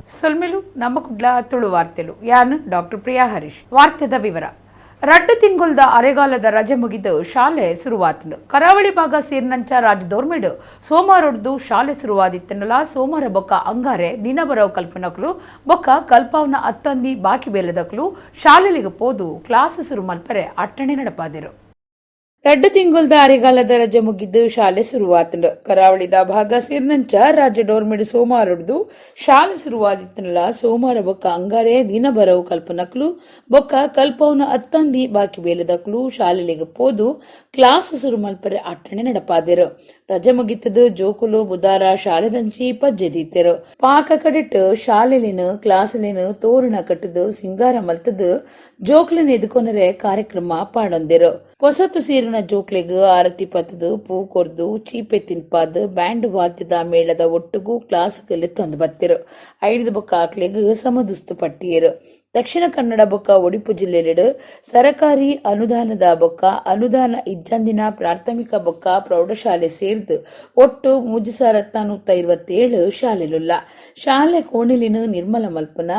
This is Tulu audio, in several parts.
ಸೊಲ್ಮೆಲು ನಮ್ಮ ಕುಡ್ಲ ತುಳು ವಾರ್ತೆಲು ಯಾನ್ ಡಾಕ್ಟರ್ ಪ್ರಿಯಾ ಹರೀಶ್. ವಾರ್ತೆದ ವಿವರ. ರಡ್ಡು ತಿಂಗುಲ್ದ ಅರೆಗಾಲದ ರಜೆ ಮುಗಿದು ಶಾಲೆ ಶುರುವಾತನು. ಕರಾವಳಿ ಭಾಗ ಸೇರಿನಂಚ ರಾಜದೋರ್ಮೆಡು ಸೋಮಾರೊಡ್ದು ಶಾಲೆ ಶುರುವಾದಿತ್ತನಲ ಸೋಮಾರ ಬೊಕ್ಕ ಅಂಗಾರೆ ದಿನ ಬರವು ಕಲ್ಪನಕ್ಲು ಬೊಕ್ಕ ಕಲ್ಪಾವನ ಅತ್ತಂದಿ ಬಾಕಿ ಬೇಲದಕ್ಲು ಶಾಲೆಲಿಗೆ ಪೋದು ಕ್ಲಾಸ್ ಶುರು ಮಲ್ಪರೆ ಅಟ್ಟಣೆ ನಡಪಾದಿರು. ರಡ್ಡು ತಿಂಗುಲ್ದ ಅರೆಗಾಲದ ರಜೆ ಮುಗಿದ್ದು ಶಾಲೆ ಶುರುವಾತಂಡು. ಕರಾವಳಿದ ಭಾಗ ಸೇರಿನಂಚ ರಾಜ್ಯ ಡೋರ್ಮೆಡು ಸೋಮಾರೊಡ್ದು ಶಾಲೆ ಶುರುವಾದಿತ್ತನಲ ಸೋಮಾರ ಬೊಕ್ಕ ಅಂಗಾರೆ ದಿನ ಬರವು ಕಲ್ಪನಕ್ಲು ಬೊಕ್ಕ ಕಲ್ಪವನ ಅತ್ತಂದಿ ಬಾಕಿ ಬೇಲದಕ್ಲು ಶಾಲೆಲಿಗೆ ಪೋದು ಕ್ಲಾಸ್ ಶುರು ಮಲ್ಪರೆ ಅಟ್ಟಣೆ ನಡಪಾದಿರು. ರಜೆ ಮುಗಿತದು ಜೋಕುಲು ಬುಧಾರ ಶಾಲೆದಂಚಿ ಪಜ್ಜೆ ದೀತೆರು. ಪಾಕ ಕಡಿಟ್ ಶಾಲೆಲಿನ ಕ್ಲಾಸ್ಲಿನ ತೋರಣ ಕಟ್ಟದು ಸಿಂಗಾರ ಮಲ್ತದು ಜೋಕ್ಲಿನ ಎದುಕೊನರೆ ಕಾರ್ಯಕ್ರಮ ಪಾಡೊಂದಿರು. ಹೊಸತು ಸೇರಿನ ಜೋಕ್ಲೆಗ್ ಆರತಿ ಪತ್ತದು ಪೂ ಕೊರ್ದು ಚೀಪೆ ತಿನ್ಪಾದ್ ಬ್ಯಾಂಡ್ ವಾದ್ಯದ ಮೇಳದ ಒಟ್ಟುಗು ಕ್ಲಾಸ್ ತಂದು ಬತ್ತಿರು. ಐದು ಬೊಕ್ಕ ಆಕ್ಲೆಗ್ ಸಮದುಸ್ತು ಪಟ್ಟಿಯರು. ದಕ್ಷಿಣ ಕನ್ನಡ ಬೊಕ್ಕ ಒಡಿಪು ಜಿಲ್ಲೆಲೆಡ್ ಸರಕಾರಿ ಅನುದಾನದ ಬೊಕ್ಕ ಅನುದಾನ ಇಜ್ಜಂದಿನ ಪ್ರಾಥಮಿಕ ಬೊಕ್ಕ ಪ್ರೌಢಶಾಲೆ ಸೇರ್ದು ಒಟ್ಟು 3427 ಶಾಲೆಲುಲ್ಲ. ಶಾಲೆ ಕೋಣಿಲಿನ ನಿರ್ಮಲ ಮಲ್ಪನ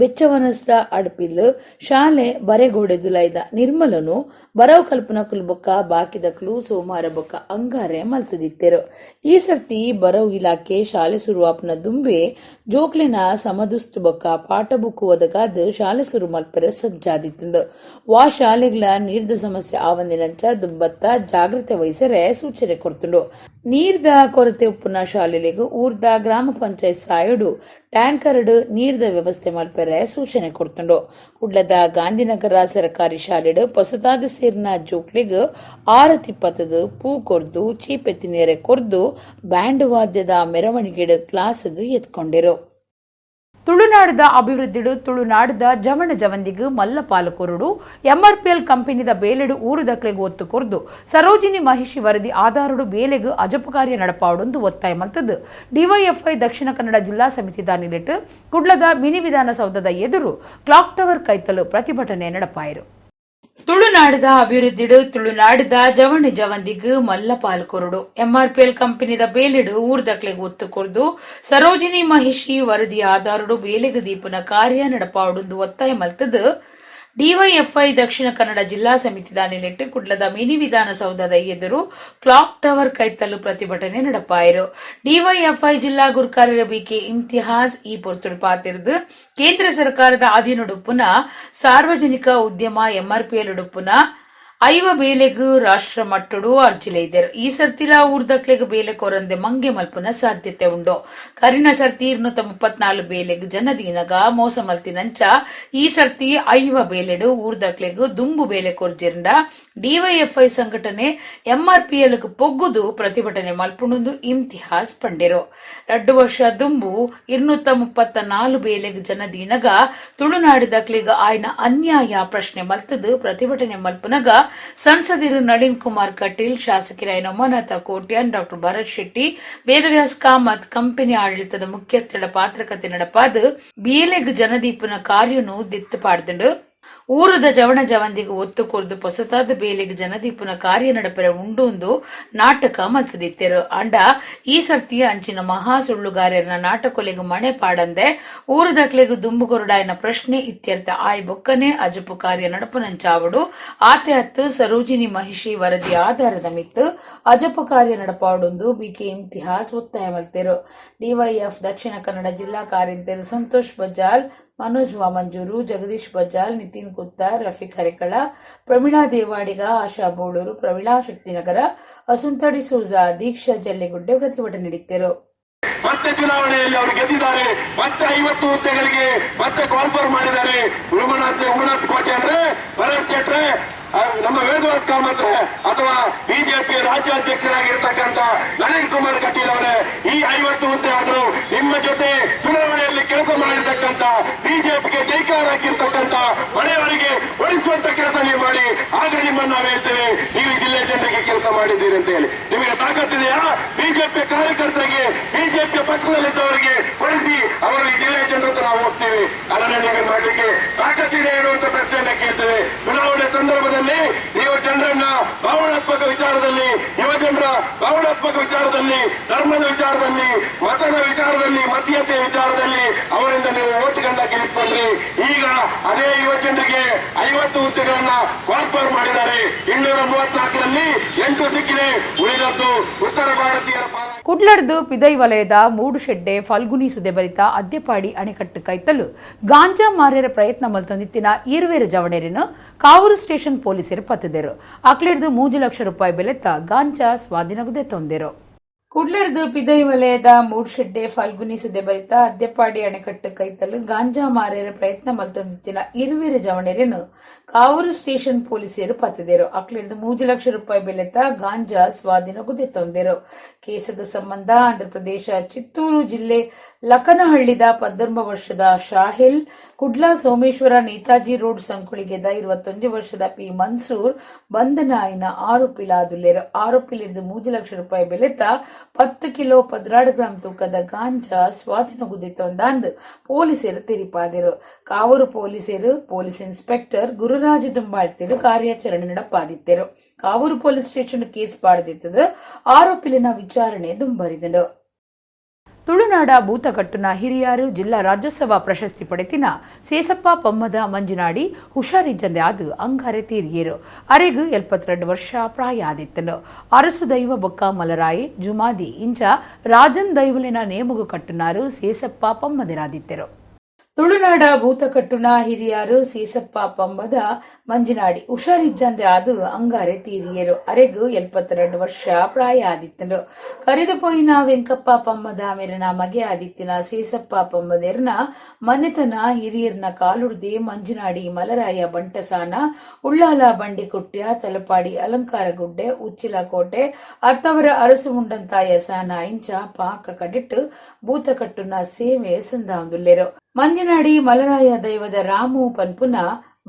ಬೆಚ್ಚವನಸ್ತ ಅಡ್ಪಿಲ್ ಶಾಲೆ ಬರೆಗೋಡೆ ದುಲೈದ ನಿರ್ಮಲನು ಬರವು ಕಲ್ಪನಕುಲು ಬೊಕ್ಕ ಬಾಕಿದಕ್ಲು ಸೋಮಾರ ಬೊಕ್ಕ ಅಂಗಾರೆ ಮಲ್ತದಿತ್ತೆರು. ಈ ಸರ್ತಿ ಬರವು ಇಲಾಖೆ ಶಾಲೆ ಶುರುವಾಪನ ದುಂಬೆ ಜೋಕ್ಲಿನ ಸಮದುಸ್ತು ಬೊಕ್ಕ ಪಾಠ ಬುಕ್ಕು ಒದಗಾದ ಶಾಲೆ ಶುರು ಮಲ್ಪರೆ ಸಜ್ಜಾದಿತ್ತಂದು. ವಾ ಶಾಲೆಗಳ ನೀರ್ದ ಸಮಸ್ಯೆ ಆವಂದಿನಂಚ ದುಂಬತ್ತ ಜಾಗ್ರತೆ ವಹಿಸರೆ ಸೂಚನೆ ಕೊಡ್ತುಂಡು. ನೀರ್ದ ಕೊರತೆ ಉಪ್ಪುನ ಶಾಲೆಲೆಗ್ ಊರ್ದ ಗ್ರಾಮ ಪಂಚಾಯತ್ ಸಾಯೋಡು ಟ್ಯಾಂಕರ್ಡ್ ನೀರ್ದ ವ್ಯವಸ್ಥೆ ಮಲ್ಪರೆ ಸೂಚನೆ ಕೊಡ್ತುಂಡು. ಕುಡ್ಲದ ಗಾಂಧಿನಗರ ಸರಕಾರಿ ಶಾಲೆಡ್ ಹೊಸತಾದ ಸೇರಿನ ಜೋಕ್ಲೆಗ್ ಆರತಿ ಪತ್ತದು ಪೂ ಕೊರ್ದು ಚೀಪೆ ತಿನೇರೆ ಕೊರ್ದು ಬ್ಯಾಂಡ್ ವಾದ್ಯದ ಮೆರವಣಿಗೆಡ್ ಕ್ಲಾಸ್ಗ್ ಎತ್ಕೊಂಡಿರು. ತುಳುನಾಡದ ಅಭಿವೃದ್ಧಿಡು ತುಳುನಾಡದ ಜವಣ ಜವಂದಿಗ್ ಮಲ್ಲ ಪಾಲು ಕೊರಡು ಎಂಆರ್ಪಿಎಲ್ ಕಂಪನಿದ ಬೇಲೆಡು ಊರುದಕ್ಲೆಗ್ ಒತ್ತು ಕೊರ್ದು ಸರೋಜಿನಿ ಮಹಿಷಿ ವರದಿ ಆಧಾರಡು ಬೇಲೆಗ್ ಅಜಪು ಕಾರ್ಯ ನಡಪಾವಡೊಂದು ಒತ್ತಾಯ ಮಲ್ತದು ಡಿವೈಎಫ್ಐ ದಕ್ಷಿಣ ಕನ್ನಡ ಜಿಲ್ಲಾ ಸಮಿತಿ ನಿಲೆಟ್ ಕುಡ್ಲದ ಮಿನಿ ವಿಧಾನಸೌಧದ ಎದುರು ಕ್ಲಾಕ್ ಟವರ್ ಕೈತಲು ಪ್ರತಿಭಟನೆ ನಡಪಾಯರು. ತುಳುನಾಡದ ಅಭಿವೃದ್ಧಿಡು ತುಳುನಾಡದ ಜವಣ ಜವಂದಿಗ್ ಮಲ್ಲ ಪಾಲು ಕೊರಡು ಎಂಆರ್ಪಿಎಲ್ ಕಂಪನಿದ ಬೇಲೆಡು ಊರ್ದಕ್ಲೆಗ್ ಒತ್ತು ಕೊರ್ದು ಸರೋಜಿನಿ ಮಹಿಷಿ ವರದಿ ಆಧಾರಡು ಬೇಲೆಗ್ ದೀಪುನ ಕಾರ್ಯ ನಡಪಾವಡೊಂದು ಒತ್ತಾಯ ಮಲ್ತದು ಡಿವೈಎಫ್ಐ ದಕ್ಷಿಣ ಕನ್ನಡ ಜಿಲ್ಲಾ ಸಮಿತಿದ ನಿಲೆಟ್ ಕುಡ್ಲದ ಮಿನಿ ವಿಧಾನಸೌಧದ ಎದುರು ಕ್ಲಾಕ್ ಟವರ್ ಕೈತಲು ಪ್ರತಿಭಟನೆ ನಡಪಾಯರು. ಡಿವೈಎಫ್ಐ ಜಿಲ್ಲಾ ಗುರ್ಕಾರ್ಯರ ಬಿಕೆ ಇಮ್ತಿಹಾಸ್ ಈ ಪೊರ್ತುಡು ಪಾತಿರ್ದು ಕೇಂದ್ರ ಸರ್ಕಾರದ ಅಧೀನಡುಪ್ಪುನ ಸಾರ್ವಜನಿಕ ಉದ್ಯಮ ಎಂಆರ್ಪಿಎಲ್ ಉಡುಪುನ ಐವ ಬೇಲೆಗ್ ರಾಷ್ಟ್ರ ಮಟ್ಟಡು ಅರ್ಜಿಲೈದೆರು. ಈ ಸರ್ತಿಲ ಊರ್ದಕ್ಲೆಗ್ ಬೇಲೆ ಕೊರಂದೆ ಮಂಗೆ ಮಲ್ಪುನ ಸಾಧ್ಯತೆ ಉಂಡು. ಕರಿನ ಸರ್ತಿ 234 ಬೇಲೆಗ್ ಜನದೀನಗ ಮೋಸ ಮಲ್ತಿನಂಚ ಈ ಸರ್ತಿ ಐವ ಬೇಲೆಡು ಊರ್ದಕ್ಲೆಗ್ ದುಂಬು ಬೇಲೆ ಕೊರ್ಜಿರಂಡ ಡಿವೈಎಫ್ಐ ಸಂಘಟನೆ ಎಂಆರ್ಪಿಎಲ್ ಪೊಗ್ಗುದು ಪ್ರತಿಭಟನೆ ಮಲ್ಪುಣುಂದು ಇಮ್ತಿಹಾಸ್ ಪಂಡೆರು. 2 ವರ್ಷ ದುಂಬು 234 ಬೇಲೆಗ್ ಜನದೀನಗ ತುಳುನಾಡಿದಕ್ಲೆಗ್ ಆಯ್ನ ಅನ್ಯಾಯ ಪ್ರಶ್ನೆ ಮಲ್ತದು ಪ್ರತಿಭಟನೆ ಮಲ್ಪುನಗ ಸಂಸದರು ನಳಿನ್ ಕುಮಾರ್ ಕಟೀಲ್, ಶಾಸಕರಾಯ ಉಮಾನಾಥ ಕೋಟ್ಯಾನ್, ಡಾಕ್ಟರ್ ಭರತ್ ಶೆಟ್ಟಿ, ವೇದವ್ಯಾಸ್ ಕಾಮತ್ ಕಂಪನಿ ಆಡಳಿತದ ಮುಖ್ಯಸ್ಥಳ ಪಾತ್ರಕತೆ ನಡಪಾದ ಬೇಲೆಗ್ ಜನದೀಪನ ಕಾರ್ಯನು ದಿತ್ತು ಪಾಡ್ದುಂಡು. ಊರುದ ಜವಣ ಜವಂದಿಗೆ ಒತ್ತು ಕೊರ್ದು ಪೊಸತಾದ ಬೇಲೆಗ್ ಜನದೀಪನ ಕಾರ್ಯ ನಡಪರೆ ಉಂಡು ನಾಟಕ ಮಲ್ತದಿತ್ತೆರು. ಅಂಡ ಈ ಸರ್ತಿ ಅಂಚಿನ ಮಹಾ ಸುಳ್ಳುಗಾರನ ನಾಟಕೊಲೆಗ್ ಮಣೆ ಪಾಡಂದೆ ಊರುದಕ್ಲೆಗ್ ದುಂಬು ಕೊರಡಾಯನ ಪ್ರಶ್ನೆ ಇತ್ಯರ್ಥ ಆಯ್ ಬೊಕ್ಕನೆ ಅಜಪು ಕಾರ್ಯ ನಡಪುನಂಚಾವಡು ಆತೆ ಹತ್ತು ಸರೋಜಿನಿ ಮಹಿಷಿ ವರದಿ ಆಧಾರದ ಮಿತ್ತು ಅಜಪು ಕಾರ್ಯ ನಡಪಾವಡೊಂದು ಬಿಕೆ ಇಮ್ತಿಹಾಸ್ ಒತ್ತಾಯ ಮಲ್ತೆರು. ಡಿವೈಎಫ್ ದಕ್ಷಿಣ ಕನ್ನಡ ಜಿಲ್ಲಾ ಕಾರ್ಯಂತೆರು ಸಂತೋಷ್ ಬಜಾಲ್, ಮನೋಜ್ ವಾಮಂಜೂರು, ಜಗದೀಶ್ ಬಜಾಲ್, ನಿತಿನ್ ಕುತ್ತಾರ್, ರಫೀಕ್ ಹರಿಕಳ, ಪ್ರಮೀಳಾ ದೇವಾಡಿಗ, ಆಶಾ ಬೋಳೂರು, ಪ್ರಮೀಳಾ ಶಕ್ತಿನಗರ, ಅಸುಂತ ಡಿಸೋಜಾ, ದೀಕ್ಷಾ ಜಲ್ಲೆಗುಡ್ಡೆ ಪ್ರತಿಭಟನೆ ನಡೆಸಿದರು. ಮತ್ತೆ ಚುನಾವಣೆಯಲ್ಲಿ ಅವರು ಗೆದ್ದಿದ್ದಾರೆ. ಮತ್ತೆ 50 ಹುದ್ದೆಗಳಿಗೆ ಮತ್ತೆ ಕಾಲ್ಫರ್ ಮಾಡಿದ್ದಾರೆ. ಉಮನಾಥ್ ಕೋಟೆ ಅಂದ್ರೆ ಭರತ್ ಶೆಟ್ರೆ, ನಮ್ಮ ವೇದವಾಸ್ ಕಾಮತ್ ಅಥವಾ ಬಿಜೆಪಿ ರಾಜ್ಯಾಧ್ಯಕ್ಷರಾಗಿರ್ತಕ್ಕಂಥ ನಳಿನ್ ಕುಮಾರ್ ಕಟೀಲ್ ಅವರೇ, ಈ 50 ಹುದ್ದೆ ಆದರೂ ನಿಮ್ಮ ಜೊತೆ ಚುನಾವಣೆಯಲ್ಲಿ ಕೆಲಸ ಮಾಡಿರ್ತಕ್ಕಂಥ, ಬಿಜೆಪಿಗೆ ಜೈಕಾರ ಹಾಕಿರ್ತಕ್ಕಂಥ ಮನೆಯವರಿಗೆ ಒಡಿಸುವಂತ ಕೆಲಸ ನೀವು ಮಾಡಿ. ಆಗ ನಿಮ್ಮನ್ನು ನಾವು ಹೇಳ್ತೇವೆ, ನೀವು ಜಿಲ್ಲೆ ಜನರಿಗೆ ಕೆಲಸ ಮಾಡಿದ್ದೀರಿ ಅಂತ ಹೇಳಿ. ನಿಮಗೆ ತಾಕತ್ತಿದೆಯಾ? ಬಿಜೆಪಿ ಕಾರ್ಯಕರ್ತರಿಗೆ, ಬಿಜೆಪಿ ಪಕ್ಷದಲ್ಲಿದ್ದವರಿಗೆ ಕೊಡಿಸಿ, ಅವರು ಈ ಜಿಲ್ಲೆಯ ಜನರ ನಾವು ಹೋಗ್ತೀವಿ. ಅದನ್ನ ನಿಮಗೆ ಮಾಡಲಿಕ್ಕೆ ತಾಕತ್ತಿದೆ ಎನ್ನುವಂತ ಪ್ರಶ್ನೆಯನ್ನ ಕೇಳ್ತೇವೆ. ಚುನಾವಣೆ ಸಂದರ್ಭದಲ್ಲಿ ನೀವು ಜನರನ್ನ ಭಾವನಾತ್ಮಕ ವಿಚಾರದಲ್ಲಿ, ಯುವಜನರ ಭಾವನಾತ್ಮಕ ವಿಚಾರದಲ್ಲಿ, ಧರ್ಮದ ವಿಚಾರದಲ್ಲಿ, ಮತದ ವಿಚಾರದಲ್ಲಿ, ಮತೀಯತೆಯ ವಿಚಾರದಲ್ಲಿ ಅವರಿಂದ ಮತಗಳಿಂದ ಗೆಲ್ಲಿಸಿಕೊಂಡ್ರಿ. ಈಗ ಅದೇ ಯುವ ಜನರಿಗೆ 50 ಹುದ್ದೆಗಳನ್ನ ಕಾಲ್ಫರ್ ಮಾಡಿದ್ದಾರೆ. 234ರಲ್ಲಿ 8 ಸಿಕ್ಕಿದೆ, ಉಳಿದದ್ದು ಉತ್ತರ ಭಾರತೀಯರ ಪಾಲಾಗಿದೆ. ಕುಡ್ಲಡ್ದು ಪಿದೈ ವಲಯದ ಮೂಡುಶೆಡ್ಡೆ ಫಾಲ್ಗುನಿ ಸುದೆಬರಿತ ಅದ್ಯಪಾಡಿ ಅಣೆಕಟ್ಟು ಕೈತಲು ಗಾಂಜಾ ಮಾರ್ಯರ ಪ್ರಯತ್ನ ಮಲ್ತೊಂದಿತ್ತಿನ ಈರ್ವೇರು ಜವಣೇರಿನ ಕಾವೂರು ಸ್ಟೇಷನ್ ಪೊಲೀಸರು ಪತ್ತದೆರು. ಅಕ್ಲೆಡ್ದು 3 ಲಕ್ಷ ರೂಪಾಯಿ ಬೆಲೆತ ಗಾಂಜಾ ಸ್ವಾಧೀನಗುದೆ ತೊಂದೆರು. ಕುಡ್ಲಡ್ದು ಪಿದೈ ವಲಯದ ಮೂಡ್ಶೆಡ್ಡೆ ಫಾಲ್ಗುನಿ ಸುದೆಬರಿತ ಅದ್ಯಪಾಡಿ ಅಣೆಕಟ್ಟು ಕೈತಲು ಗಾಂಜಾ ಮಾರ್ಯರ ಪ್ರಯತ್ನ ಮಲ್ತೊಂದಿತ್ತಿನ ಇರುವೆರು ಜವಣೇರಿನು ಕಾವೂರು ಸ್ಟೇಷನ್ ಪೊಲೀಸರು ಪತ್ತದೆರು. ಅಕ್ಲೆಡ್ದು 3 ಲಕ್ಷ ರೂಪಾಯಿ ಬೆಲೆತ ಗಾಂಜಾ ಸ್ವಾಧೀನಗುದೆ ತೊಂದೆರು. ಕೇಸುಗೆ ಸಂಬಂಧ ಆಂಧ್ರಪ್ರದೇಶ ಚಿತ್ತೂರು ಜಿಲ್ಲೆ ಲಕನಹಳ್ಳಿದ 19 ವರ್ಷದ ಶಾಹಿಲ್, ಕುಡ್ಲ ಸೋಮೇಶ್ವರ ನೇತಾಜಿ ರೋಡ್ ಸಂಕುಳಿಗೆದ 21 ವರ್ಷದ ಪಿ ಮನ್ಸೂರ್ ಬಂಧನ ಆಯಿನ ಆರೋಪಿಲಾದುಲ್ಲೇರು. ಆರೋಪಿಲಿಡ್ದು 3 ಲಕ್ಷ ರೂಪಾಯಿ ಬೆಲೆತ 10 ಕಿಲೋ 12 ಗ್ರಾಂ ತೂಕದ ಗಾಂಜಾ ಸ್ವಾಧೀನಗುದಿತ್ತೊಂದಾಂದ್ ಪೊಲೀಸರು ತೆರಿಪಾದರು. ಕಾವೂರು ಪೊಲೀಸರು ಪೊಲೀಸ್ ಇನ್ಸ್ಪೆಕ್ಟರ್ ಗುರುರಾಜ ದುಂಬಾಳ್ತಿರು ಕಾರ್ಯಾಚರಣೆ ನಡಪಾದಿತ್ತರು. ಕಾವೂರು police station case ಪಾಡ್ದಿತ್ತದು ಆರೋಪಿಲಿನ ವಿಚಾರಣೆ ದುಂಬರಿದನು. ತುಳುನಾಡ ಭೂತಕಟ್ಟುನ ಹಿರಿಯಾರು ಜಿಲ್ಲಾ ರಾಜ್ಯೋತ್ಸವ ಪ್ರಶಸ್ತಿ ಪಡೆತಿನ ಸೇಸಪ್ಪ ಪಮ್ಮದ ಮಂಜುನಾಡಿ ಹುಷಾರಿಜ್ಜಂದೆ ಆದು ಅಂಗಾರೆ ತೀರಿಯೇರು. ಅರೆಗು 72 ವರ್ಷ ಪ್ರಾಯ ಆದಿತ್ತನು. ಅರಸು ದೈವ ಬೊಕ್ಕ ಮಲರಾಯಿ ಜುಮಾದಿ ಇಂಚ ರಾಜನ್ ದೈವಲಿನ ನೇಮಗು ಕಟ್ಟುನಾರು ಸೇಸಪ್ಪ ಪಮ್ಮದಿರಾದಿತ್ತೆರು. ತುಳುನಾಡ ಭೂತಕಟ್ಟುನ ಹಿರಿಯಾರು ಸೀಸಪ್ಪ ಪಂಬದ ಮಂಜಿನಾಡಿ ಹುಷಾರಿಜ್ಜಂದೆ ಆದು ಅಂಗಾರೆ ತೀರಿಯರು. ಅರೆಗು 72 ವರ್ಷ ಪ್ರಾಯ ಆದಿತ್ತನು. ಕರಿದು ಪೋಯಿನ ವೆಂಕಪ್ಪ ಪಮ್ಮದ ಮೆರನ ಮಗೆ ಆದಿತ್ತಿನ ಸೀಸಪ್ಪ ಪಮ್ಮದೆರ್ನ ಮನೆತನ ಹಿರಿಯರ್ನ ಕಾಲುಡ್ದಿ ಮಂಜುನಾಡಿ ಮಲರಾಯ ಬಂಟಸಾನ ಉಳ್ಳಾಲ ಬಂಡಿಕುಟ್ಯ ತಲಪಾಡಿ ಅಲಂಕಾರಗುಡ್ಡೆ ಉಚ್ಚಿಲಕೋಟೆ ಅತ್ತವರ ಅರಸು ಮುಂಡಂತಾಯ ಸಾನ ಇಂಚ ಪಾಕ ಕಡಿಟ್ಟು ಭೂತಕಟ್ಟುನ ಸೇವೆ ಸಂದಾಂದುಲ್ಲೆರು. ಮಂಜನಾಡಿ ಮಲರಾಯ ದೈವದ ರಾಮು ಪನ್ಪುನ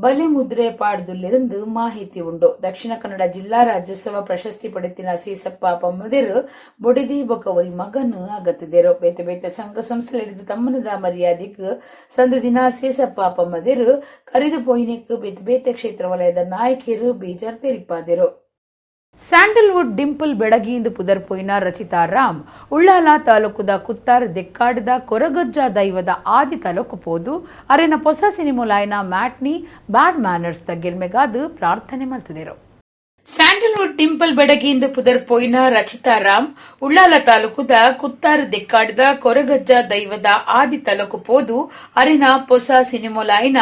ಬಲೆ ಮುದ್ರೆ ಪಾಡ್ದುಲ್ಲಿருந்து ಮಾಹಿತಿ ಉಂಡು. ದಕ್ಷಿಣ ಕನ್ನಡ ಜಿಲ್ಲಾ ರಾಜ್ಯೋತ್ಸವ ಪ್ರಶಸ್ತಿ ಪಡೆತಿನ ಸೀಸಪ್ಪ ಪಮ್ಮದಿರು ಬೊಡಿದಿ ಬೊಕ್ಕ ಒರಿ ಮಗನ್ ಅಗತ್ತಿದರು. ಬೇತೆ ಬೇತೆ ಸಂಘ ಸಂಸ್ಥೆಲಿಡಿದು ತಮ್ಮನದ ಮರ್ಯಾದೆಗ್ ಸಂದ ದಿನ ಸೀಸಪ್ಪ ಪಮ್ಮದಿರು ಕರಿದು ಪೋಯಿನೆಕ್ ಬೇತೆ ಬೇತೆ ಕ್ಷೇತ್ರ ವಲಯದ ನಾಯಕಿಯರು ಬೇಜಾರ್ ತೆರಿಪಾದಿರು. ಸ್ಯಾಂಡಲ್ವುಡ್ ಡಿಂಪಲ್ ಬೆಡಗಿಯಿಂದ ಪುದರ್ಪೋಯಿನ ರಚಿತಾ ರಾಮ್ ಉಳ್ಳಾಲ ತಾಲೂಕುದ ಕುತ್ತಾರ್ ದೆಕ್ಕಾಡದ ಕೊರಗಜ್ಜ ದೈವದ ಆದಿ ತಾಲೂಕು ಪೋದು ಅರೆನ ಪೊಸ ಸಿನಿಮೊಲಾಯನ matinee bad manners ಗೆಲ್ಮೆಗಾದು ಪ್ರಾರ್ಥನೆ ಮಲ್ತದಿರು. ಸ್ಯಾಂಡಲ್ವುಡ್ ಡಿಂಪಲ್ ಬೆಡಗಿಯಿಂದ ಪುದರ್ಪೋಯಿನ ರಚಿತಾ ರಾಮ್ ಉಳ್ಳಾಲ ತಾಲೂಕುದ ಕುತ್ತಾರ್ ದೆಕ್ಕಾಡದ ಕೊರಗಜ್ಜ ದೈವದ ಆದಿ ತಾಲೂಕು ಪೋದು ಅರೆನ ಪೊಸ ಸಿನಿಮೊಲಾಯಿನ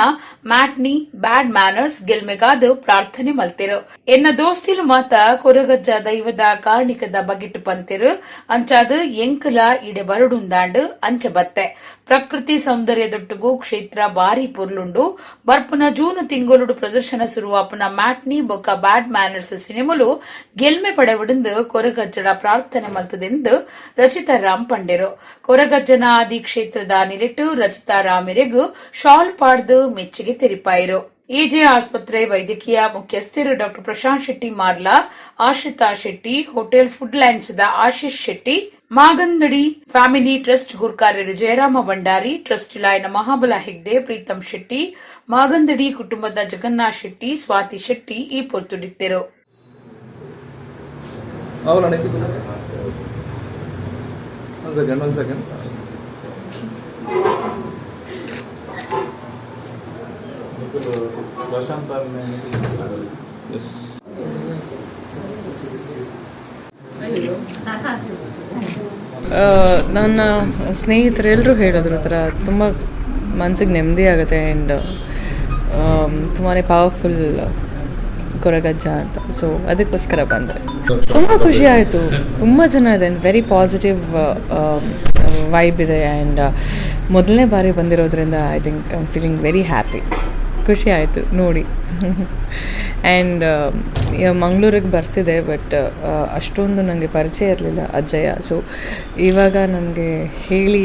matinee bad manners ಗೆಲ್ಮೆಗಾದು ಪ್ರಾರ್ಥನೆ ಮಲ್ತಿರು. ಎನ್ನ ದೋಸ್ತಿಲು ಮಾತ ಕೊರಗಜ್ಜ ದೈವದ ಕಾರ್ಣಿಕದ ಬಗಿಟ್ಟು ಪಂತಿರು. ಅಂಚಾದು ಎಂಕುಲ ಇಡೆ ಬರಡುಂದಾಂಡು ಅಂಚ ಬತ್ತೆ. ಪ್ರಕೃತಿ ಸೌಂದರ್ಯದೊಟ್ಟುಗು ಕ್ಷೇತ್ರ ಬಾರಿ ಪೊರ್ಲುಂಡು. ಬರ್ಪುನ ಜೂನ್ ತಿಂಗೊಲುಡು ಪ್ರದರ್ಶನ ಸುರುವಾಪುನ ಮ್ಯಾಟ್ನಿ ಬೊಕ್ಕ ಬ್ಯಾಡ್ ಮ್ಯಾನರ್ಸ್ ಸಿನಿಮೊಲು ಗೆಲ್ಮೆ ಪಡೆವಡುಂದು ಕೊರಗಜ್ಜಡ ಪ್ರಾರ್ಥನೆ ಮಲ್ತದೆಂದು ರಚಿತಾ ರಾಮ್ ಪಂಡೆರು. ಕೊರಗಜ್ಜನ ಆದಿ ಕ್ಷೇತ್ರದ ನಿಲೆಟ್ಟು ರಚಿತಾ ರಾಮಿರೆಗು ಶಾಲ್ ಪಾಡ್ದು ಮೆಚ್ಚುಗೆ ತೆರಿಪಾಯಿರು. ಎಜೆ ಆಸ್ಪತ್ರೆ ವೈದ್ಯಕೀಯ ಮುಖ್ಯಸ್ಥರು doctor Prashant Shetty Marla, Ashritha Shetty, hotel food lands the Ashish Shetty, Magandadi family trust ಗುರ್ಕಾರ್ಯರು Jayarama Bhandari, trust ಲಾಯನ Mahabala Hegde, Preetham Shetty, ಮಾಗಂದಡಿ ಕುಟುಂಬದ ಜಗನ್ನಾಥ್ ಶೆಟ್ಟಿ, ಸ್ವಾತಿ ಶೆಟ್ಟಿ ಈ ಪೊರ್ತುಡಿದ್ದರು. ಅವಳ one second, one second. Prashant. Yes. ನನ್ನ ಸ್ನೇಹಿತರೆಲ್ಲರೂ ಹೇಳಿದ್ರು, ಆ ಥರ ತುಂಬ ಮನ್ಸಿಗೆ ನೆಮ್ಮದಿ ಆಗುತ್ತೆ ಆ್ಯಂಡ್ ತುಂಬಾ ಪವರ್ಫುಲ್ ಕೊರಗಜ್ಜ ಅಂತ. ಸೊ ಅದಕ್ಕೋಸ್ಕರ ಬಂದೆ. ತುಂಬ ಖುಷಿ ಆಯಿತು. ತುಂಬ ಜನ ಇದೆ and very positive vibe ಇದೆ. ಆ್ಯಂಡ್ ಮೊದಲನೇ ಬಾರಿ ಬಂದಿರೋದ್ರಿಂದ I think I am feeling very happy. ಖುಷಿ ಆಯಿತು ನೋಡಿ. ಆ್ಯಂಡ್ ಮಂಗಳೂರಿಗೆ ಬರ್ತಿದೆ, ಬಟ್ ಅಷ್ಟೊಂದು ನನಗೆ ಪರಿಚಯ ಇರಲಿಲ್ಲ ಅಜ್ಜಯ್ಯ. ಸೊ ಇವಾಗ ನನಗೆ ಹೇಳಿ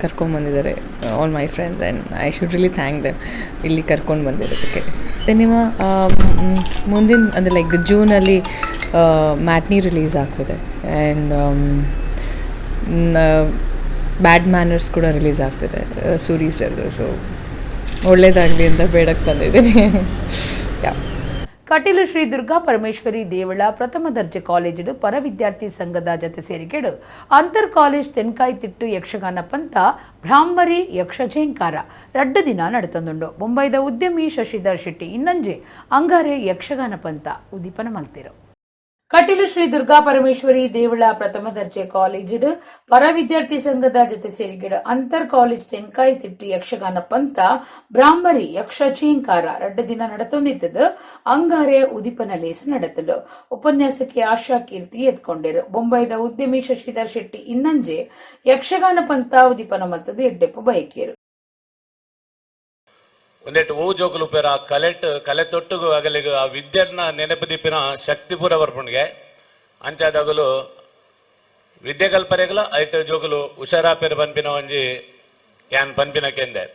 ಕರ್ಕೊಂಬಂದಿದ್ದಾರೆ all my friends, and I should really thank them ಇಲ್ಲಿ ಕರ್ಕೊಂಡು ಬಂದಿರೋದಕ್ಕೆ. ಸಿನಿಮಾ ಮುಂದಿನ ಅಂದರೆ ಲೈಕ್ ಜೂನಲ್ಲಿ ಮ್ಯಾಟ್ನಿ ರಿಲೀಸ್ ಆಗ್ತಿದೆ and bad manners ಕೂಡ ರಿಲೀಸ್ ಆಗ್ತಿದೆ ಸೂರಿ ಸರ್ದು. ಸೊ ಒಳ್ಳೇದಾಗಲಿ ಅಂತ ಬೇಡಕ್ಕೆ ಬಂದಿದ್ದೀನಿ. ಯಾ. Kateel Shri Durga Parameshwari ದೇವಳ ಪ್ರಥಮ ದರ್ಜೆ ಕಾಲೇಜಿಡು ಪರ ವಿದ್ಯಾರ್ಥಿ ಸಂಘದ ಜತೆ ಸೇರಿಕೆಡು ಅಂತರ್ ಕಾಲೇಜ್ ತೆನ್ಕಾಯಿ ತಿಟ್ಟು ಯಕ್ಷಗಾನ ಪಂಥ ಬ್ರಾಹ್ಮರಿ ಯಕ್ಷ ಝೇಂಕಾರ ರಡ್ಡು ದಿನ ನಡೆತಂದುಂಡು. ಬೊಂಬೈದ ಉದ್ಯಮಿ ಶಶಿಧರ್ ಶೆಟ್ಟಿ ಇನ್ನಂಜೆ ಅಂಗಾರೆ ಯಕ್ಷಗಾನ ಪಂಥ ಉದ್ದೀಪನ ಮಲ್ತಿರು. ಕಟೀಲು ಶ್ರೀ ದುರ್ಗಾ ಪರಮೇಶ್ವರಿ ದೇವಳ ಪ್ರಥಮ ದರ್ಜೆ ಕಾಲೇಜಿಡು ಪರ ವಿದ್ಯಾರ್ಥಿ ಸಂಘದ ಜೊತೆ ಸೇರಿಗಿಡ ಅಂತರ್ ಕಾಲೇಜ್ ತೆನ್ಕಾಯಿ ತಿಟ್ಟು ಯಕ್ಷಗಾನ ಪಂಥ ಬ್ರಾಹ್ಮರಿ ಯಕ್ಷ ಝೇಂಕಾರ ರಡ್ಡು ದಿನ ನಡೆತೊಂದಿತ್ತದು. ಅಂಗಾರೆ ಉದೀಪನ ಲೇಸು ನಡೆತಲು. ಉಪನ್ಯಾಸಕಿ ಆಶಾ ಕೀರ್ತಿ ಎತ್ಕೊಂಡಿರು. ಬೊಂಬೈದ ಉದ್ಯಮಿ ಶಶಿಧರ್ ಶೆಟ್ಟಿ ಇನ್ನಂಜೆ ಯಕ್ಷಗಾನ ಪಂಥ ಉದೀಪನ ಮಲ್ತದು ಎಡ್ಡೆಪ್ಪು ಬಯಕಿಯರು. ಒಂದೆಟ್ಟು ಹೂ ಜೋಕುಲು ಪೇರ ಆ ಕಲೆಟ್ ಕಲೆ ತೊಟ್ಟುಗು ಅಗಲಿಗ ಆ ವಿದ್ಯೆನ ನೆನಪು ದಿಪ್ಪಿನ ಶಕ್ತಿ ಪೂರ ಬರ್ಪುಂಡ್ಗೆ ಅಂಚಾದಗಲು ವಿದ್ಯೆ ಕಲ್ಪರೆಗಲ ಐಟ್ ಜೋಕುಲು ಹುಷಾರಾಪೇರು ಪನ್ಪಿನ ಒಂಜಿ ಯಾನ್ ಪನ್ಪಿನ ಕೆಂದೆ.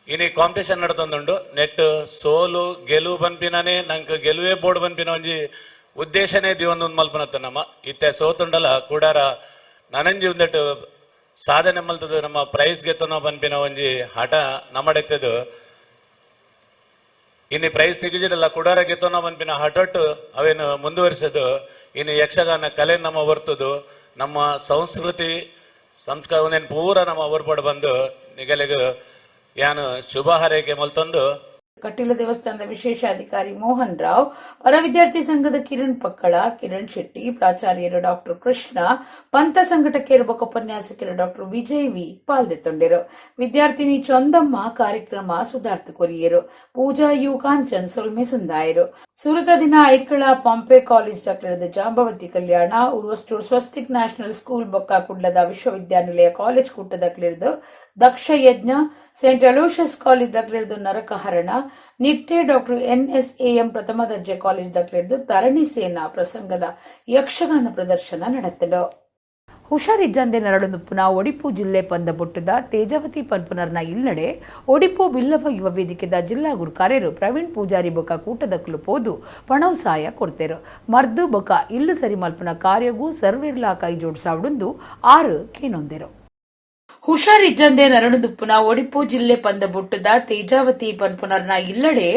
ಇನಿ ಕಾಂಪಿಟೇಷನ್ ನಡತೊಂದುಂಡು. ನೆಟ್ ಸೋಲು ಗೆಲುವು ಪನ್ಪಿನನೇ ನಂಕ್ ಗೆಲುವೇ ಬೋರ್ಡ್ ಪನ್ಪಿನ ಒಂಜಿ ಉದ್ದೇಶನೇ ದಿವೊಂದು ಮಲ್ಪನತ್ತ ನಮ್ಮ ಇತ್ತೆ ಸೋತುಂಡಲ ಕೂಡಾರ ನನಂಜಿ ಒಂದೆಟ್ಟು ಸಾಧನೆ ಮಲ್ತದ ನಮ್ಮ ಪ್ರೈಸ್ ಗೆತ್ತನೋ ಪನ್ಪಿನ ಒಂಜಿ ಹಠ ನಮ್ಮಡೆತ್ತದು. ಇನ್ನು ಪ್ರೈಸ್ ತಿಗಿಜಿಡಲ್ಲ ಕುಡಾರ ಗೆತ್ತನೋ ಪನ್ಪಿನ ಹಠಟ್ಟು ಅವೇನು ಮುಂದುವರಿಸೋದು. ಇನ್ನು ಯಕ್ಷಗಾನ ಕಲೆ ನಮ್ಮ ಬರ್ತದು, ನಮ್ಮ ಸಂಸ್ಕೃತಿ ಸಂಸ್ಕಾರ ಒಂದೇನು ಪೂರ ನಮ್ಮ ಹೊರ್ಪಡು ಬಂದು ನಿಗಲಿಗ ಯಾನು ಶುಭ ಹಾರೈಕೆ ಮಲ್ತೊಂದು. ಕಟೀಲು ದೇವಸ್ಥಾನದ ವಿಶೇಷ ಅಧಿಕಾರಿ ಮೋಹನ್ ರಾವ್, ಪರ ವಿದ್ಯಾರ್ಥಿ ಸಂಘದ ಕಿರಣ್ ಪಕ್ಕಳ, ಕಿರಣ್ ಶೆಟ್ಟಿ, ಪ್ರಾಚಾರ್ಯರು ಡಾಕ್ಟರ್ ಕೃಷ್ಣ, ಪಂಥ ಸಂಘಟಕಿಯರು ಬೊಕ್ಕ ಉಪನ್ಯಾಸಕರು ಡಾಕ್ಟರ್ ವಿಜಯ್ ವಿ ಪಾಲ್ದೆತ್ತೊಂಡೆರು. ವಿದ್ಯಾರ್ಥಿನಿ ಚೊಂದಮ್ಮ ಕಾರ್ಯಕ್ರಮ ಸುಧಾರ್ಥ ಕೊರಿಯರು. ಪೂಜಾ you Kanchan ಸೊಲ್ಮೆ ಸಂದಾಯರು. ಸುರುತ ದಿನ ಐಕಳ ಪಾಂಪೆ ಕಾಲೇಜ್ ದಾಖಲೆದ ಜಾಂಬವತಿ ಕಲ್ಯಾಣ, ಉರ್ವಸ್ಟೂರ್ ಸ್ವಸ್ತಿಕ್ ನ್ಯಾಷನಲ್ ಸ್ಕೂಲ್ ಬೊಕ್ಕ ಕುಡ್ಲದ ವಿಶ್ವವಿದ್ಯಾನಿಲಯ ಕಾಲೇಜ್ ಕೂಟ ದಾಖಲಿರಿದು Daksha Yajna, Saint Aloysius college ದಾಖಲಿರಿದು ನರಕಹರಣ, ನಿಟ್ಟೆ ಡಾಕ್ಟರ್ ಎನ್ಎಸ್ಎಎಂ ಪ್ರಥಮ ದರ್ಜೆ ಕಾಲೇಜ್ ದಾಖಲಿರಿದು ತರಣಿ ಸೇನಾ ಪ್ರಸಂಗದ ಯಕ್ಷಗಾನ ಪ್ರದರ್ಶನ ನಡೆತ್ತಲು. ಹುಷಾರಿಜ್ಜಂದೆ ನರಳುನುಪ್ಪುನ ಒಡಿಪು ಜಿಲ್ಲೆ ಪಂದಬೊಟ್ಟದ ತೇಜವತಿ ಪನ್ಪುನರ್ನ ಇಲ್ಲಡೆ ಒಡಿಪು ಬಿಲ್ಲವ ಯುವ ವೇದಿಕೆದ ಜಿಲ್ಲಾ ಗುರುಕಾರ್ಯರು ಪ್ರವೀಣ್ ಪೂಜಾರಿ ಬೊಕ್ಕ ಕೂಟದಕ್ಕಲು ಪೋದು ಪಣವು ಸಾಯ ಕೊಡ್ತೇರು. ಮರ್ದು ಬೊಕ್ಕ ಇಲ್ಲು ಸರಿ ಮಲ್ಪುನ ಕಾರ್ಯಗೂ ಸರ್ವಿರ್ಲಾ ಕೈ ಜೋಡಿಸಾವಡುಂದು ಆರು ಕೇನೊಂದೆರು. ಹುಷಾರಿಜ್ಜಂದೆ ನರಳುದುಪ್ಪುನ ಒಡಿಪು ಜಿಲ್ಲೆ ಪಂದಬೊಟ್ಟದ ತೇಜಾವತಿ ಪನ್ಪುನರ್ನ ಇಲ್ಲಡೆ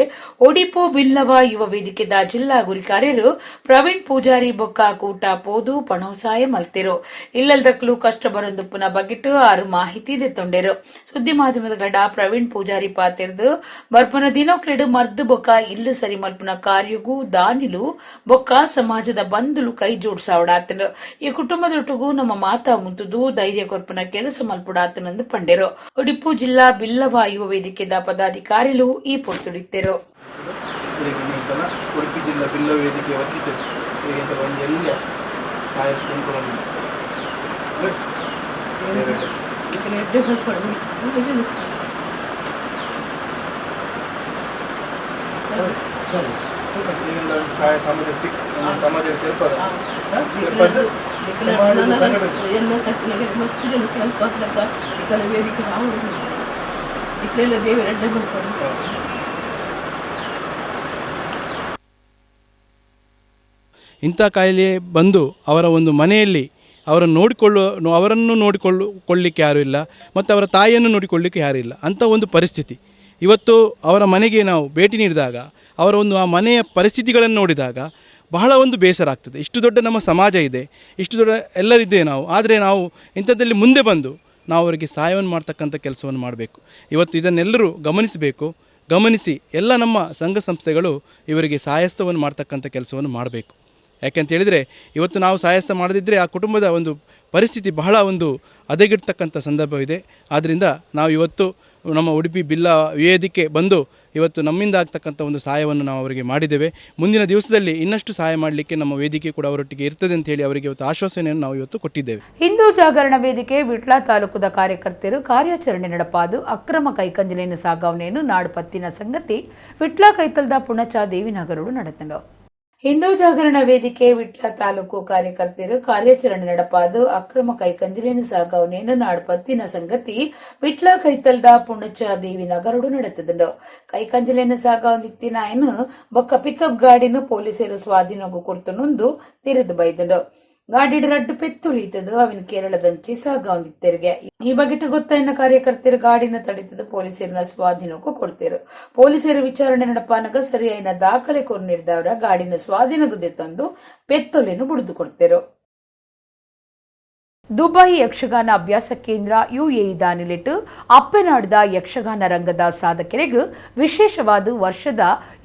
ಒಡಿಪು ಬಿಲ್ಲವ ಯುವ ವೇದಿಕೆದ ಜಿಲ್ಲಾ ಗುರಿಕಾರ್ಯರು ಪ್ರವೀಣ್ ಪೂಜಾರಿ ಬೊಕ್ಕ ಕೂಟ ಪೋದು ಪಣವಸಾಯ ಮಲ್ತೆರು. ಇಲ್ಲಲ್ದಕ್ಲು ಕಷ್ಟ ಬರೊಂದುಪ್ಪುನ ಬಗಿಟ್ಟು ಆರು ಮಾಹಿತಿ ದೆತ್ತೊಂಡೆರು. ಸುದ್ದಿ ಮಾಧ್ಯಮದ ಗಡ ಪ್ರವೀಣ್ ಪೂಜಾರಿ ಪಾತೆರ್ದು ಬರ್ಪುನ ದಿನೋಕ್ಲೆಡು ಮರ್ದು ಬೊಕ್ಕ ಇಲ್ಲು ಸರಿ ಮಲ್ಪುನ ಕಾರ್ಯಗೂ ದಾನಿಲು ಬೊಕ್ಕ ಸಮಾಜದ ಬಂಧುಲು ಕೈ ಜೋಡ್ಸಾವಡಾತನು. ಈ ಕುಟುಂಬದೊಟ್ಟುಗೂ ನಮ್ಮ ಮಾತಾ ಮುತ್ತುದು ಧೈರ್ಯ ಕೊರ್ಪುನ ಕೆಲಸ ಮಲ್ಪುಡಾತನಂದು ಪಂಡೆರು. ಒಡಿಪು ಜಿಲ್ಲಾ ಬಿಲ್ಲವ ಯುವ ವೇದಿಕೆದ ಪದಾಧಿಕಾರಿಲು ಈ ಪೊರ್ತುಡಿತ್ತೆರು. ಉಡುಪಿ ಜಿಲ್ಲಾ ಬಿಲ್ಲವ ವೇದಿಕೆ ವತಿತ ಒಂದು ಎಲ್ಲ ಸಹಾಯ. ಸಹಾಯ ಸಮಾಜ ಸಮಾಜ ಇಂಥ ಕಾಯಿಲೆ ಬಂದು ಅವರ ಒಂದು ಮನೆಯಲ್ಲಿ ಅವರನ್ನು ಅವರನ್ನು ನೋಡಿಕೊಳ್ಳಿಕ್ಕೆ ಯಾರೂ ಇಲ್ಲ ಮತ್ತು ಅವರ ತಾಯಿಯನ್ನು ನೋಡಿಕೊಳ್ಳಿಕ್ಕೆ ಯಾರೂ ಇಲ್ಲ ಅಂಥ ಒಂದು ಪರಿಸ್ಥಿತಿ. ಇವತ್ತು ಅವರ ಮನೆಗೆ ನಾವು ಭೇಟಿ ನೀಡಿದಾಗ ಅವರ ಒಂದು ಆ ಮನೆಯ ಪರಿಸ್ಥಿತಿಗಳನ್ನು ನೋಡಿದಾಗ ಬಹಳ ಒಂದು ಬೇಸರ ಆಗ್ತದೆ. ಇಷ್ಟು ದೊಡ್ಡ ನಮ್ಮ ಸಮಾಜ ಇದೆ, ಇಷ್ಟು ದೊಡ್ಡ ಎಲ್ಲರಿದ್ದೇವೆ ನಾವು, ಆದರೆ ನಾವು ಇಂಥದ್ದಲ್ಲಿ ಮುಂದೆ ಬಂದು ನಾವು ಅವರಿಗೆ ಸಹಾಯವನ್ನು ಮಾಡ್ತಕ್ಕಂಥ ಕೆಲಸವನ್ನು ಮಾಡಬೇಕು. ಇವತ್ತು ಇದನ್ನೆಲ್ಲರೂ ಗಮನಿಸಬೇಕು. ಗಮನಿಸಿ ಎಲ್ಲ ನಮ್ಮ ಸಂಘ ಸಂಸ್ಥೆಗಳು ಇವರಿಗೆ ಸಹಾಯಸ್ಥವನ್ನು ಮಾಡ್ತಕ್ಕಂಥ ಕೆಲಸವನ್ನು ಮಾಡಬೇಕು. ಯಾಕೆಂತೇಳಿದರೆ ಇವತ್ತು ನಾವು ಸಹಾಯಸ್ಥ ಮಾಡದಿದ್ದರೆ ಆ ಕುಟುಂಬದ ಒಂದು ಪರಿಸ್ಥಿತಿ ಬಹಳ ಒಂದು ಹದಗೆಡ್ತಕ್ಕಂಥ ಸಂದರ್ಭವಿದೆ. ಆದ್ದರಿಂದ ನಾವು ಇವತ್ತು ನಮ್ಮ ಉಡುಪಿ ಬಿಲ್ಲ ವೇದಿಕೆ ಬಂದು ಇವತ್ತು ನಮ್ಮಿಂದ ಆಗ್ತಕ್ಕಂಥ ಒಂದು ಸಹಾಯವನ್ನು ನಾವು ಅವರಿಗೆ ಮಾಡಿದ್ದೇವೆ. ಮುಂದಿನ ದಿವಸದಲ್ಲಿ ಇನ್ನಷ್ಟು ಸಹಾಯ ಮಾಡಲಿಕ್ಕೆ ನಮ್ಮ ವೇದಿಕೆ ಕೂಡ ಅವರೊಟ್ಟಿಗೆ ಇರ್ತದೆ ಅಂತ ಹೇಳಿ ಅವರಿಗೆ ಇವತ್ತು ಆಶ್ವಾಸನೆಯನ್ನು ನಾವು ಇವತ್ತು ಕೊಟ್ಟಿದ್ದೇವೆ. ಹಿಂದೂ ಜಾಗರಣ ವೇದಿಕೆ ವಿಟ್ಲ ತಾಲೂಕುದ ಕಾರ್ಯಕರ್ತರು ಕಾರ್ಯಾಚರಣೆ ನಡಪಾದು ಅಕ್ರಮ ಕೈಕಂಜಲೇನು ಸಾಗಾವಣೆಯನ್ನು ನಾಡು ಪತ್ತಿನ ಸಂಗತಿ ವಿಟ್ಲ ಕೈತಲ್ದ ಪುಣಚ ದೇವಿನಗರಡು ನಡೆತನು. ಹಿಂದೂ ಜಾಗರಣ ವೇದಿಕೆ ವಿಟ್ಲ ತಾಲೂಕು ಕಾರ್ಯಕರ್ತರು ಕಾರ್ಯಾಚರಣೆ ನಡಪಾದು ಅಕ್ರಮ ಕೈಕಂಜಿಲೇನು ಸಾಗಾವಣೆಯನ್ನು ನಾಡು ಪತ್ತಿನ ಸಂಗತಿ ವಿಟ್ಲ ಕೈತಲ್ದ ಪುಣಚ ದೇವಿ ನಗರಡು ನಡೆತದುಂಡು. ಕೈಕಂಜಿಲೇನು ಸಾಗಾವಣಿತ್ತಿನ ಬೊಕ್ಕ ಪಿಕಪ್ ಗಾಡಿನು ಪೊಲೀಸರು ಸ್ವಾಧೀನಗೂ ಕೊಡ್ತನೊಂದು ತೆರೆದು ಬೈದುಂಡು. ಗಾಡಿಡ್ ರಡ್ಡು ಪೆತ್ತುಳಿತದು ಅವಿನ ಕೇರಳದಂಚಿ ಸಾಗೌಂದಿತ್ತೆರ್ಗೆ. ಈ ಬಗೆಟ್ ಗೊತ್ತಾಯಿನ ಕಾರ್ಯಕರ್ತರು ಗಾಡಿನ ತಡಿತದ ಪೊಲೀಸರಿನ ಸ್ವಾಧೀನಕ್ಕೂ ಕೊಡ್ತೇರು. ಪೊಲೀಸರು ವಿಚಾರಣೆ ನಡಪಾನಗ ಸರಿಯಾಯಿನ ದಾಖಲೆ ಕೊರ್ನಿರ್ದವರ ಗಾಡಿನ ಸ್ವಾಧೀನಗುದೆ ತಂದು ಪೆತ್ತೊಲೆನು ಬುಡಿದು ಕೊಡ್ತೇರು. ದುಬೈ ಯಕ್ಷಗಾನ ಅಭ್ಯಾಸ ಕೇಂದ್ರ ಯುಎಇ ದಾನಿಲಿಟ್ಟು ಅಪ್ಪೆನಾಡ್ದ ಯಕ್ಷಗಾನ ರಂಗದ ಸಾಧಕರಿಗೆ ವಿಶೇಷವಾದ ವರ್ಷದ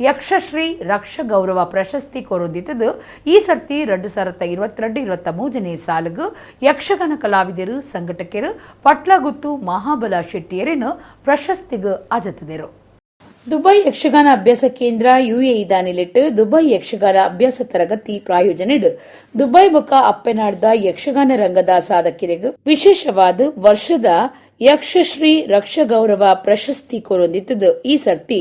ಯಕ್ಷಶ್ರೀ ರಕ್ಷ ಗೌರವ ಪ್ರಶಸ್ತಿ ಕೊರೊಂದಿತ್ತದು. ಈ ಸರ್ತಿ 2022-23 ಸಾಲಿಗೆ ಯಕ್ಷಗಾನ ಕಲಾವಿದರು ಸಂಘಟಕರು ಪಟ್ಲಗುತ್ತು ಮಹಾಬಲ ಶೆಟ್ಟಿಯರನ್ನು ಪ್ರಶಸ್ತಿಗೆ ಅಜತದರು. ದುಬೈ ಯಕ್ಷಗಾನ ಅಭ್ಯಾಸ ಕೇಂದ್ರ ಯುಎಇ ದಾನಿಲಿಟ್ಟು ದುಬೈ ಯಕ್ಷಗಾನ ಅಭ್ಯಾಸ ತರಗತಿ ಪ್ರಾಯೋಜನೆಡು ದುಬೈ ಬೊಕ ಅಪ್ಪೆನಾಡ್ದ ಯಕ್ಷಗಾನ ರಂಗದ ಸಾಧಕರಿಗೆ ವಿಶೇಷವಾದ ವರ್ಷದ ಯಕ್ಷಶ್ರೀ ರಕ್ಷ ಗೌರವ ಪ್ರಶಸ್ತಿ ಕೊರೊಂದಿತ್ತದು. ಈ ಸರ್ತಿ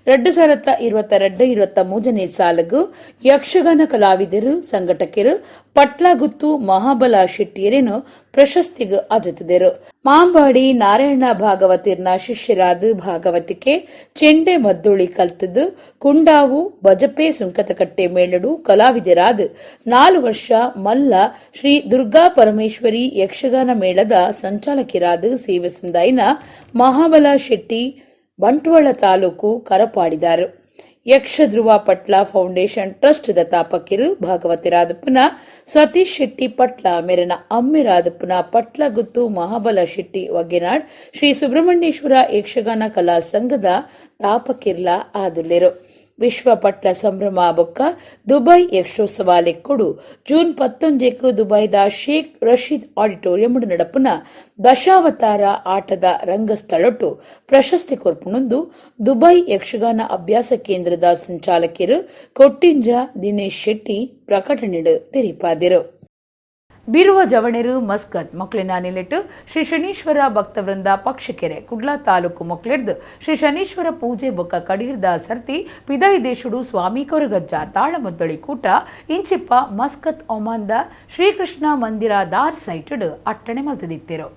2022-23 ಸಾಲಿಗೂ ಯಕ್ಷಗಾನ ಕಲಾವಿದರು ಸಂಘಟಕರು ಪಟ್ಲಗುತ್ತು ಮಹಾಬಲ ಶೆಟ್ಟಿಯರೇನು ಪ್ರಶಸ್ತಿಗೆ ಅಜತದರು. ಮಾಂಬಾಡಿ ನಾರಾಯಣ ಭಾಗವತಿರ್ನ ಶಿಷ್ಯರಾದ ಭಾಗವತಿಕೆ ಚೆಂಡೆ ಮದ್ದೊಳಿ ಕಲ್ತದ್ದು ಕುಂಡಾವು ಬಜಪೆ ಸುಂಕತಕಟ್ಟೆ ಮೇಳಡು ಕಲಾವಿದರಾದ 4 ವರ್ಷ ಮಲ್ಲ ಶ್ರೀ ದುರ್ಗಾ ಪರಮೇಶ್ವರಿ ಯಕ್ಷಗಾನ ಮೇಳದ ಸಂಚಾಲಕಿರಾದ ಸೇವೆ ಸಂದಾಯಿನ ಮಹಾಬಲ ಶೆಟ್ಟಿ ಬಂಟ್ವಾಳ ತಾಲೂಕು ಕರಪಾಡಿದಾರು. ಯಕ್ಷಧ್ರುವ ಪಟ್ಲ ಫೌಂಡೇಶನ್ ಟ್ರಸ್ಟ್ ತಾಪಕಿರು ಭಾಗವತಿರಾದಪ್ಪನ ಸತೀಶ್ ಶೆಟ್ಟಿ ಪಟ್ಲ ಮೇರನ ಅಮ್ಮೆರಾದಪ್ಪನ ಪಟ್ಲಗುತ್ತು ಮಹಾಬಲ ಶೆಟ್ಟಿ ವಗ್ಗೆನಾಡ್ ಶ್ರೀ ಸುಬ್ರಹ್ಮಣ್ಯೇಶ್ವರ ಯಕ್ಷಗಾನ ಕಲಾ ಸಂಘದ ತಾಪಕಿರ್ಲ ಆದುಲ್ಲೆರು. ವಿಶ್ವ ಪಟ್ಲ ಸಂಭ್ರಮ ಬೊಕ್ಕ ದುಬೈ ಯಕ್ಷೋತ್ಸವ ಲೆಕ್ಕೊಡು ಜೂನ್ 19 ದುಬೈದ ಶೇಖ್ ರಶೀದ್ ಆಡಿಟೋರಿಯಂ ನಡಪುನ ದಶಾವತಾರ ಆಟದ ರಂಗಸ್ಥಳಟು ಪ್ರಶಸ್ತಿ ಕೊರ್ಪುನೊಂದು ದುಬೈ ಯಕ್ಷಗಾನ ಅಭ್ಯಾಸ ಕೇಂದ್ರದ ಸಂಚಾಲಕರು ಕೊಟ್ಟಿಂಜ ದಿನೇಶ್ ಶೆಟ್ಟಿ ಪ್ರಕಟಣೆಡು ತೆರಿಪಾದಿರು. ಬೀರುವ ಜವಣೆರು ಮಸ್ಕತ್ ಮೊಕ್ಲಿನ ನಿಲೆಟ್ಟು ಶ್ರೀ ಶನೀಶ್ವರ ಭಕ್ತವೃಂದ ಪಕ್ಷಕೆರೆ ಕುಡ್ಲಾ ತಾಲೂಕು ಮೊಕ್ಲೆಡ್ದು ಶ್ರೀ ಶನೀಶ್ವರ ಪೂಜೆ ಬೊಕ್ಕ ಕಡೀರ್ದ ಸರ್ತಿ ಪಿದೈ ದೇಶುಡು ಸ್ವಾಮಿ ಕೊರಗಜ್ಜ ತಾಳಮದ್ದಳಿ ಕೂಟ ಇಂಚಿಪ್ಪ ಮಸ್ಕತ್ ಒಮಾನ್ದ ಶ್ರೀಕೃಷ್ಣ ಮಂದಿರ ದಾರ್ ಸೈಟುಡು ಅಟ್ಟಣೆ ಮಲ್ತದಿತ್ತಿರು.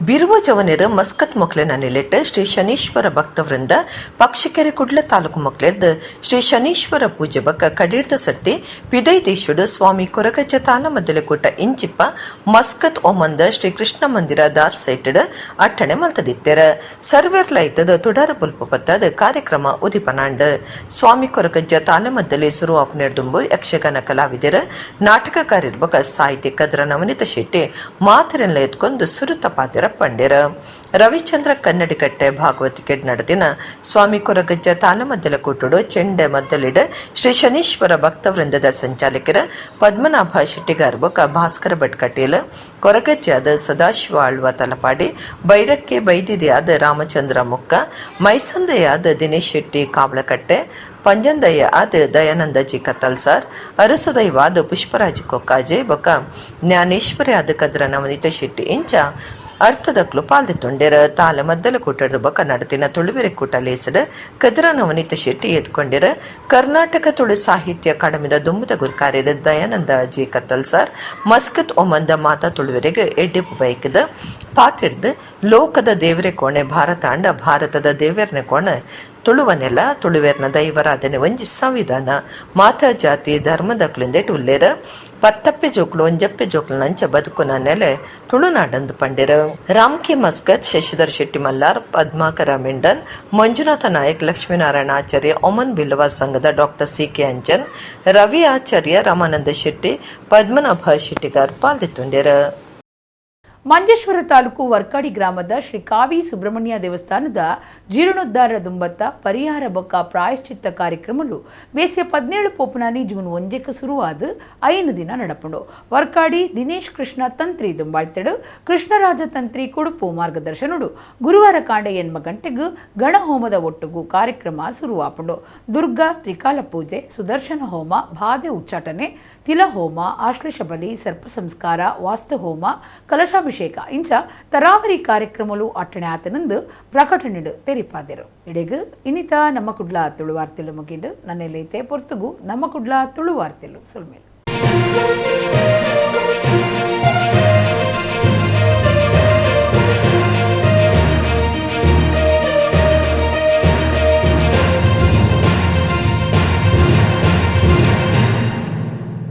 ಬಿರುವ ಜವನೆರು ಮಸ್ಕತ್ ಮೊಕ್ಲೆನ ನಿಲೆಟ್ಟು ಶ್ರೀ ಶನೀಶ್ವರ ಭಕ್ತವೃಂದ ಪಕ್ಷಕೆರೆ ಕುಡ್ಲ ತಾಲೂಕು ಮೊಕ್ಲೆರ್ದು ಶ್ರೀ ಶನೀಶ್ವರ ಪೂಜೆ ಬಕ್ಕ ಕಡೀರ್ದ ಸರ್ತಿ ಪಿದೈ ದೇಶುಡು ಸ್ವಾಮಿ ಕೊರಗಜ್ಜ ತಾಲಮದ್ದಲೆ ಕೂಟ ಇಂಚಿಪ್ಪ ಮಸ್ಕತ್ ಒಮಂದ ಶ್ರೀ ಕೃಷ್ಣ ಮಂದಿರ ದಾರ್ ಸೈಟಡ್ ಅಟ್ಟಣೆ ಮಲ್ತದಿತ್ತೆರ. ಸರ್ವೆರ್ಲ ಐತದ ತುಡಾರ ಪುಲ್ಪ ಪತ್ತಾದ ಕಾರ್ಯಕ್ರಮ ಉದಿಪನಾಂಡ್. ಸ್ವಾಮಿ ಕೊರಗಜ್ಜ ತಾಲಮದ್ದಲೆ ಸುರು ಅಪ್ನೆರ್ದುಂಬು ಯಕ್ಷಗಾನ ಕಲಾವಿದರ ನಾಟಕಕಾರಿರ್ಬಕ ಸಾಹಿತ್ಯ ಕದ್ರ ನವನಿತ ಶೆಟ್ಟಿ ಮಾತರೆಲ್ಲ ಎತ್ಕೊಂಡು ಸುರುತ ಪಾತ್ರ ಪಂಡಿರ. ರವಿಚಂದ್ರ ಕನ್ನಡಿಕಟ್ಟೆ ಭಾಗವತಿಕೆ ನಡೆದಿನ ಸ್ವಾಮಿ ಕೊರಗಜ್ಜ ತಾಲಮದ್ದಲ ಕೂಟುಡು ಚೆಂಡೆ ಮದ್ದಲಿಡ ಶ್ರೀ ಶನೀಶ್ವರ ಭಕ್ತವೃಂದದ ಸಂಚಾಲಕರ ಪದ್ಮನಾಭ ಶೆಟ್ಟಿಗಾರ್ ಬೊಕ ಭಾಸ್ಕರ ಭಟ್ ಕಟೀಲ್, ಕೊರಗಜ್ಜಾದ ಸದಾಶಿವ ಆಳ್ವ ತಲಪಾಡಿ, ಬೈರಕ್ಕೆ ಬೈದಿದೆಯಾದ ರಾಮಚಂದ್ರ ಮುಕ್ಕ, ಮೈಸಂದೆಯಾದ ದಿನೇಶ್ ಶೆಟ್ಟಿ ಕಾವಳಕಟ್ಟೆ, ಪಂಜಂದಯ್ಯ ಆದ ದಯಾನಂದ ಜಿ ಕತ್ತಲ್ಸಾರ್, ಅರಸುದೈವಾದ ಪುಷ್ಪರಾಜ್ ಕೊಕ್ಕಾಜೆ ಬೊಕ ಜ್ಞಾನೇಶ್ವರಿ ಆದ ಕದ್ರ ನವನಿತ ಶೆಟ್ಟಿ ಇಂಚ ಅರ್ಥದಕ್ಲು ಪಾಲ್ದಿತ್ತುಂಡೆರ. ತಾಲ ಮದ್ದಲ ಕೂಟದ ಬೊಕ ನಡತಿನ ತುಳುವೆರೆ ಕೂಟ ಲೇಸಡ್ ಕದ್ರ ನವನಿತ ಶೆಟ್ಟಿ ಎದ್ಕೊಂಡಿರ. ಕರ್ನಾಟಕ ತುಳು ಸಾಹಿತ್ಯ ಅಕಾಡೆಮಿದ ದುಂಬುದ ಗುರುಕಾರ್ಯದ ದಯಾನಂದ ಜಿ ಕತ್ತಲ್ಸಾರ್ ಮಸ್ಕತ್ ಒಮಂದ ಮಾತಾ ತುಳುವೆರೆಗೆ ಎಡ್ಡೆಪು ಬೈಕದ ಪಾತಿರ್ದು ಲೋಕದ ದೇವರೆ ಕೋಣೆ ಭಾರತ ಅಂಡ ಭಾರತದ ದೇವೆರ್ನ ಕೋಣೆ ತುಳುವನೆಲ್ಲ ತುಳುವೆರ್ನ ದೈವರಾಧನೆ ಒಂಜಿ ಸಂವಿಧಾನ ಮಾತಾ ಜಾತಿ ಧರ್ಮದಕ್ಲಿಂದೆಟ್ ಉಲ್ಲೇರ ಪತ್ತಪ್ಪೆ ಜೋಕ್ಲು ಒಂಜಪ್ಪೆ ಜೋಕ್ಲು ನಂಚ ಬದುಕುನ ನೆಲೆ ತುಳುನಾಡಂದು ಪಂಡಿರ. ರಾಮ್ಕಿ ಮಸ್ಕತ್, ಶಶಿಧರ್ ಶೆಟ್ಟಿ ಮಲ್ಲಾರ್, ಪದ್ಮಾಕರ ಮಿಂಡನ್, ಮಂಜುನಾಥ ನಾಯಕ್, ಲಕ್ಷ್ಮೀನಾರಾಯಣ ಆಚಾರ್ಯ, ಒಮನ್ ಬಿಲ್ಲವ ಸಂಘದ doctor C K Anchan, Ravi Acharya, Ramananda Shetty, Padmanabha Shettigar ಪಾಲ್ದಿತ್ತುಂಡಿರ. Manjeshwar taluk Varkady ಗ್ರಾಮದ ಶ್ರೀ ಕಾವಿ ಸುಬ್ರಹ್ಮಣ್ಯ ದೇವಸ್ಥಾನದ ಜೀರ್ಣೋದ್ಧಾರ ದುಂಬತ್ತ ಪರಿಹಾರ ಬೊಕ್ಕ ಪ್ರಾಯಶ್ಚಿತ್ತ ಕಾರ್ಯಕ್ರಮಲು ಬೇಸಿಯ 17 ಪೋಪನಾನಿ ಜೂನ್ 1 ಶುರುವಾದ 5 ದಿನ ನಡಪುಂಡು. ವರ್ಕಾಡಿ ದಿನೇಶ್ ಕೃಷ್ಣ ತಂತ್ರಿ ದುಂಬಾಳ್ತೆಡು, ಕೃಷ್ಣರಾಜ ತಂತ್ರಿ ಕುಡುಪು ಮಾರ್ಗದರ್ಶನುಡು. ಗುರುವಾರ ಕಾಂಡ 8 ಗಂಟೆಗೂ ಗಣಹೋಮದ ಒಟ್ಟುಗು ಕಾರ್ಯಕ್ರಮ ಶುರುವಾಪುಂಡು. ದುರ್ಗಾ ತ್ರಿಕಾಲ ಪೂಜೆ, ಸುದರ್ಶನ ಹೋಮ, ಬಾಧೆ ಉಚ್ಚಾಟನೆ, ತಿಲಹೋಮ, ಆಶ್ಲೇಷ ಬಲಿ, ಸರ್ಪ ಸಂಸ್ಕಾರ, ವಾಸ್ತುಹೋಮ, ಕಲಶಾಭಿಷೇಕ ಇಂಚ ತರಾವರಿ ಕಾರ್ಯಕ್ರಮಲು ಅಟ್ಟಣೆ ಆತನಂದು ಪ್ರಕಟಣೆಡು ತೆರಿಪಾದರು. ಇಡೆಗು ಇನ್ನಿತ ನಮ್ಮ ಕುಡ್ಲ ತುಳುವಾರ್ತೆಲು ಮುಗಿಂಡು. ನನ್ನೆಲ್ಲೈತೆ ಪೊರ್ತುಗು ನಮ್ಮ ಕುಡ್ಲ ತುಳುವಾರ್ತೆಲು ಸುಲ್ಮೇಲು.